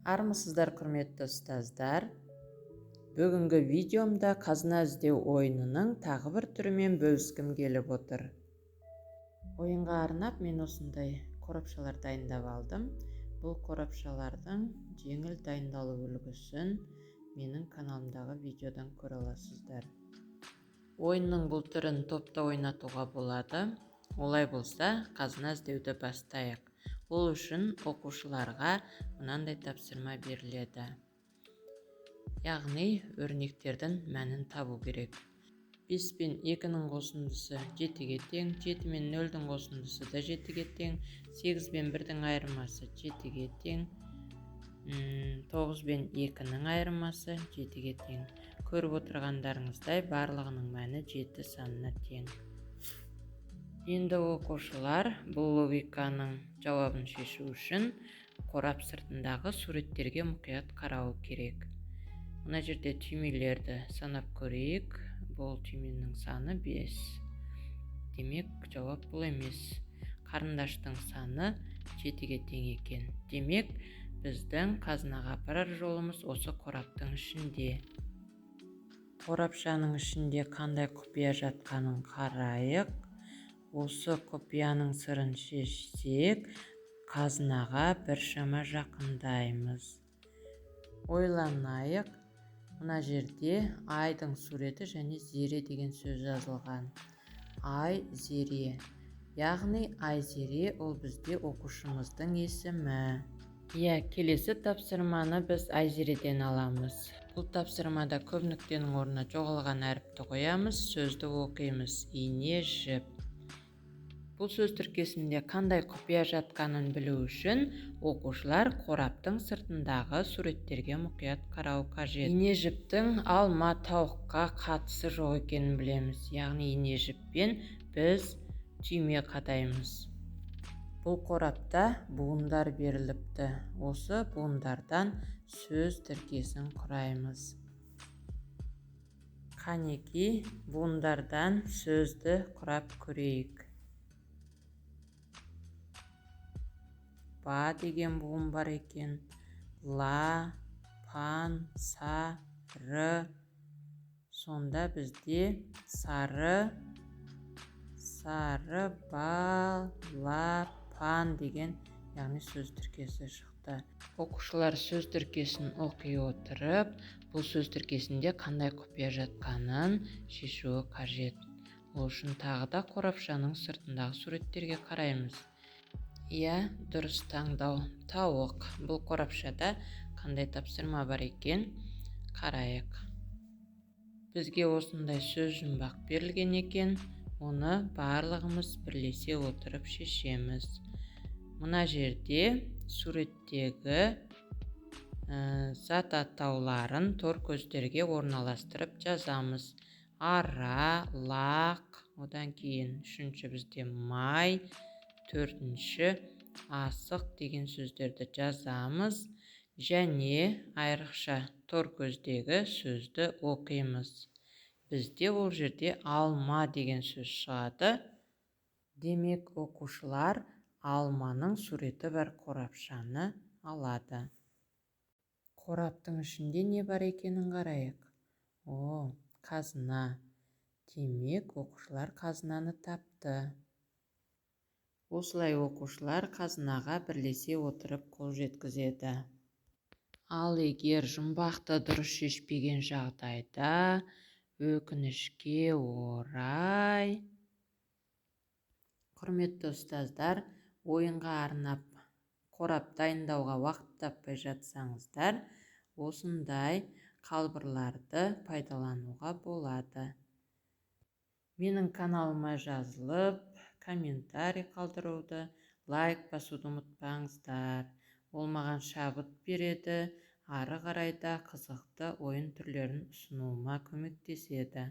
Армысыздар, құрметті ұстаздар! Бүгінгі видеомда қазына іздеу ойынының тағы бір түрімен бөліскім келіп отыр. Ойынға арнап мен осындай қорапшалар дайындап алдым. Бұл қорапшалардың жеңіл дайындалу үлгісін менің каналымдағы видеодан көре аласыздар. Ойынның бұл түрін топта ойнатуға болады. Олай болса, қазына іздеуді бастайық. Ол үшін оқушыларға мынандай тапсырма беріледі. Яғни өрнектердің мәнін табу керек. 5 пен 2-нің қосындысы 7-ге тең, 7 мен 0-дің қосындысы да 7-ге тең, 8 пен 1-дің айырмасы 7-ге тең, 9 пен 2-нің айырмасы 7-ге тең. Көріп отырғандарыңыздай, барлығының мәні 7 санына тең. Енді оқушылар бұл логиканың жауабын шешу үшін қорап сыртындағы суреттерге мұқият қарауы керек. Мына жерде түймелерді санап көрейік. Бұл түйменің саны 5. Демек, жауап бұл емес. Қарындаштың саны 7-ге тең екен. Демек, біздің қазынаға апарар жолымыз осы қораптың ішінде. Қорапшаның ішінде қандай құпия жатқанын қарайық. Осы құпияның сырын шешсек, қазынаға біршама жақындаймыз. Ойланайық. Мына жерде айдың суреті және зере деген сөз жазылған. Ай зере. Яғни Айзере ол бізде оқушымыздың есімі. Иә, келесі тапсырманы біз Айзереден аламыз. Бұл тапсырмада көп нүктенің орнына жоғалған әріпті қоямыз, сөзді оқимыз. Ине жіп. Бұл сөз тіркесінде қандай құпия жатқанын білу үшін оқушылар қораптың сыртындағы суреттерге мұқият қарау қажет. Ине жіптің алма тауыққа қатысы жоқ екенін білеміз. Яғни ине жіппен біз түйме қадаймыз. Бұл қорапта буындар беріліпті. Осы буындардан сөз тіркесін құраймыз. Қанеки, буындардан сөзді құрап көрейік. Ба деген буын бар екен. Ла, пан, са, ры. Сонда бізде сары, сары, ба, ла, пан деген, яғни сөз тіркесі шықты. Оқушылар сөз тіркесін оқи отырып, бұл сөз тіркесінде қандай құпия жатқанын шешуі қажет. Ол үшін тағы да қорапшаның сыртындағы суреттерге қараймыз. Иә, дұрыс таңдау. Тауық. Бұл қорапшада қандай тапсырма бар екен? Қарайық. Бізге осындай сөз жұмбақ берілген екен. Оны барлығымыз бірлесе отырып шешеміз. Мына жерде суреттегі зат атауларын тор көздерге орналастырып жазамыз. Ара, лақ, одан кейін үшінші бізде май, төртінші асық деген сөздерді жазамыз және айрықша тор көздегі сөзді оқимыз. Бізде ол жерде алма деген сөз шығады. Демек, оқушылар алманың суреті бар қорапшаны алады. Қораптың ішінде не бар екенін қарайық. О, қазына. Демек, оқушылар қазынаны тапты. Осылай оқушылар қазынаға бірлесе отырып қол жеткізеді. Ал егер жұмбақты дұрыс шешпеген жағдайда, өкінішке орай, құрметті ұстаздар, ойынға арнап қорап дайындауға уақыт таппай жатсаңыздар, осындай қалбырларды пайдалануға болады. Менің каналыма жазылып, комментарий қалдыруды, лайк басуды ұмытпаңыздар. Ол маған шабыт береді, ары қарай да қызықты ойын түрлерін ұсынуыма көмектеседі.